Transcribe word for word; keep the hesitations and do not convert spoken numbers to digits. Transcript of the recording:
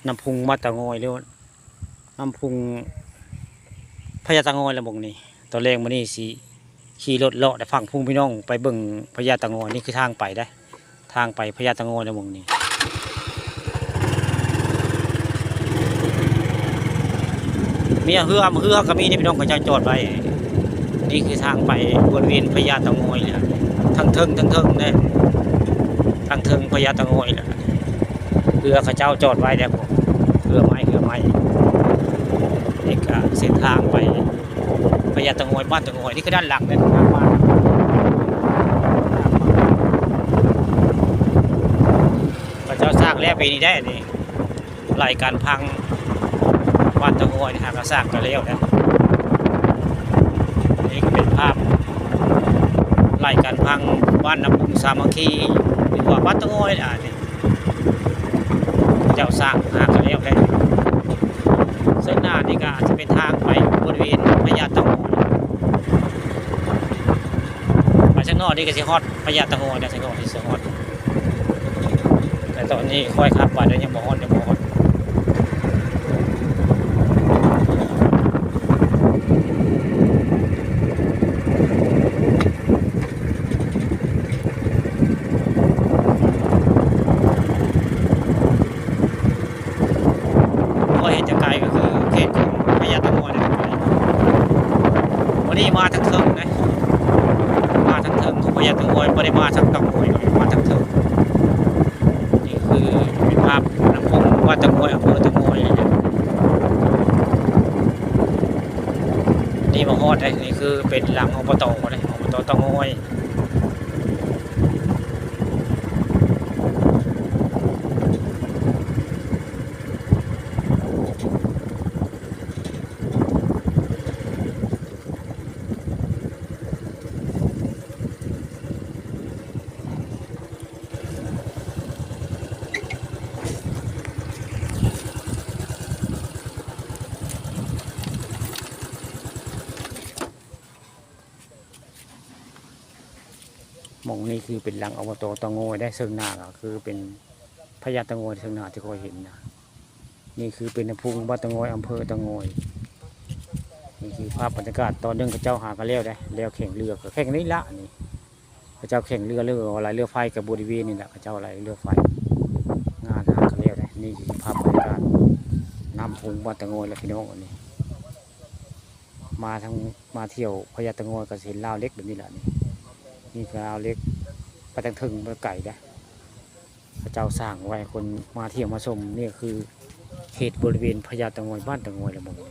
น้ำพุงบ้านเตางอย หรือว่าน้ำพุงพญาเตางอยละหม่องนี้ ตอนแรกมื้อนี้สิขี่รถเลาะแต่ฟังพุงพี่น้องไปเบิ่งพญาเตางอย นี่คือทางไปเด้อ ทางไปพญาเตางอยละหม่องนี้ มีเฮือ เฮือก็มีนี่พี่น้อง เขาเจ้าจอดไว้ นี่คือทางไปบริเวณพญาเตางอยเลย ทางเทิง ทางเทิงเด้อ ทางเทิงพญาเตางอยเลย เฮือเขาเจ้าจอดไว้แล้วผม เฮือไม้ เฮือไม้ นี่ก็เส้นทางไปพญาเตางอย บ้านเตางอย นี่คือด้านหลังเนี่ย ทางบ้าน เขาเจ้าสร้างแล้วปีนี้ได้นี่ ไล่กันพัง บ้านเตางอย นี่หากสร้างก็แล้วนะ นี่ก็เป็นภาพไล่กันพัง บ้านน้ำพุงสามัคคี หรือว่าบ้านเตางอย อ่า นี่ เจ้าสร้างหากนแล้วได้ ซึ่งหน้านี่ก็อาจจะเป็นทางไปบริเวณพญาเตางอย ไปสักหน่อยนี่ก็สิฮอดพญาเตางอยนะ สักหน่อยนี่สิฮอด แต่ตอนนี้ค่อยขับไปแล้วยังบ่ฮอด ยังบ่ฮอด พอเห็นจากไกลก็คือเขตของพญาเตางอยนะครับ วันนี้มาทางเทิงนะ มาทางเทิงของพญาเตางอย บ่ได้มาทางเตางอย มาทางเทิง นี่คือเป็นภาพน้ำพุงบ้านเตางอย อำเภอเตางอย นี่มาฮอดเลย นี่คือเป็นหลัง อบต เลย อบต เตางอย หม่องนี้คือเป็นหลัง อบต เตางอย ได้ เซิงหน้าก็คือเป็นพญาเตางอย เซิงหน้าที่ข้อยเห็นนะ นี่คือเป็นน้ำพุงบ้านเตางอย อำเภอเตางอย นี่คือภาพบรรยากาศตอนหนึ่ง เขาเจ้าหากันแล้วได้ แล้วแข่งเรือก็แข่งนี่ละนี่ เขาเจ้าแข่งเรือ เรืออะไร เรือไฟกับบริเวณนี่แหละ เขาเจ้าอะไร เรือไฟ งานหากันแล้วได้ นี่คือภาพบรรยากาศน้ำพุงบ้านเตางอย และพี่น้อง อันนี้ มาทาง มาเที่ยวพญาเตางอยก็สิเห็นราวเหล็กแบบนี้แหละนี่ นี่คือราวเหล็ก ไปทางเทิงบ่ไกลเด้อ เขาเจ้าสร้างไว้คนมาเที่ยวมาชม นี่คือเขตบริเวณพญาเตางอย บ้านเตางอยละหม่องนี้